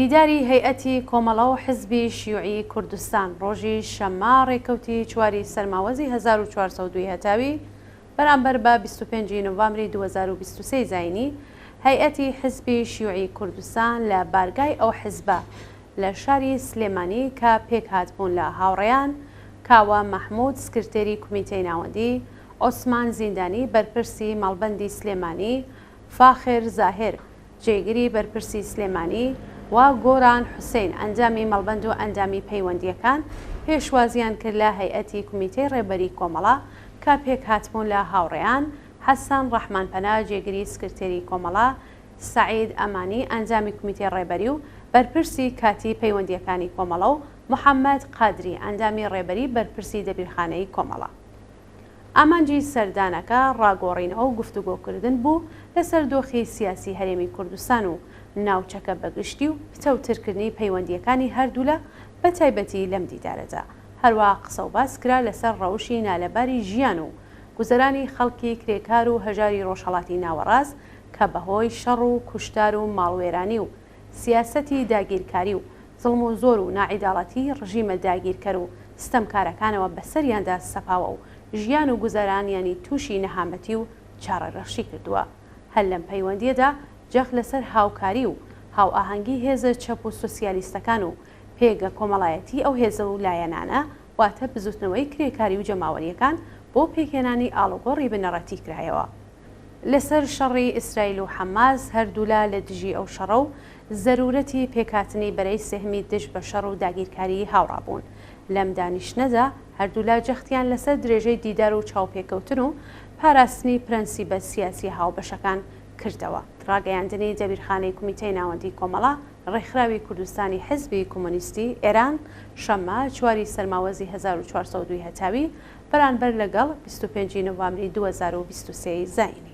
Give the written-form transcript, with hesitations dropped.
دیداری هەیئەتی کۆمەڵە و حزبی شیوعی کوردستان ڕۆژی شەممە ڕێکەوتی چواری سەرماوەزی 1402 هەتاوی بەرامبەر بە 25 ی نۆڤامبری 2023 زاینی، هەیئەتی حزبی شیوعی کوردستان لە بارگای ئەو حزبە لە شاری سلێمانی کە پێکهاتبوون لە هاوڕێیان کاوە مەحمود سکرتێری کومیتەی ناوەندی، عوسمان زیندانی بەرپرسی مەڵبەندی سلێمانی، فاخر زاهر جێگری بەرپرسی سلێمانی و گۆران حوسەین ئەندامی مەڵبەند و ئەندامی پەیوەندییەکان پێشوازیان کرد لە هەیئەتی کومیتەی ڕێبەری کۆمەڵە کە پێکهاتبوون لە هاوڕێیان حەسەن ڕەحمانپەنا جێگری سکرتێری کۆمەڵە، سەعید ئەمانی ئەندامی کومیتەی ڕێبەری و بەرپرسی کاتی پەیوەندییەکانی کۆمەڵە و محەمەد قادری ئەندامی ڕێبەری بەرپرسی دەبیرخانەی کۆمەڵە. ئامانجی سەردانەکە ڕاگۆڕینەوە و گفتوگۆکردن بوو لەسەر دۆخی سیاسی هەرێمی کوردستان و ناوچەکە بەگشتی و پتەوترکردنی پەیوەندییەکانی هەردوولا بەتایبەتی لەم دیدارەدا هەروەها قسەوباس کرا لەسەر ڕەوشی نالەباری ژیان و گوزەرانی خەڵکی کرێکار و هەژاری ڕۆژهەڵاتی ناوەڕاست کە بەهۆی شەڕ و کوشتار و ماڵوێرانی و سیاسەتی داگیرکاری و زوڵم و زۆر و ناعیداڵەتیی ڕژیمە داگیرکەر و ستەمکارەکانەوە بەسەریاندا سەپاوە و ژیان و گوزەرانیانی تووشی نەهامەتی و چارەڕەشی کردووە. هەر لەم پەیوەندییەدا جەخت لەسەر هاوکاری و هاوئاهەنگی هێزە چەپ و سۆسیالیستەکان و پێگە کۆمەڵایەتیی ئەو هێزە و لایەنانە واتە بزووتنەوەی کرێکاری و جەماوەرییەکان بۆ پێکهێنانی ئاڵوگۆڕی بنەڕەتی کرایەوە. لەسەر شەڕی ئیسرائیل و حەماس، هەردوولا لە دژی ئەو شەڕە و زەروورەتی پێکهاتنی بەرەی سێهەمی دژ بە شەڕ و داگیرکاریی هاوڕا بوون. لەم دانیشتنەدا هەردوولا جەختیان لەسەر درێژەی دیدار و چاوپێکەوتن و پاراستنی پرەنسیبە سیاسییە هاوبەشەکان کردەوە. ڕاگەیاندنی دەبیرخانەی کومیتەی ناوەندیی کۆمەڵە، ڕێکخراوی کوردستانی حیزبی کۆمۆنیستی ئێران، شەممە، چواری سەرماوەزی 1402 هەتاوی، بەرانبەر لەگەڵ 25 ی نۆڤامبری 2023 زایینی.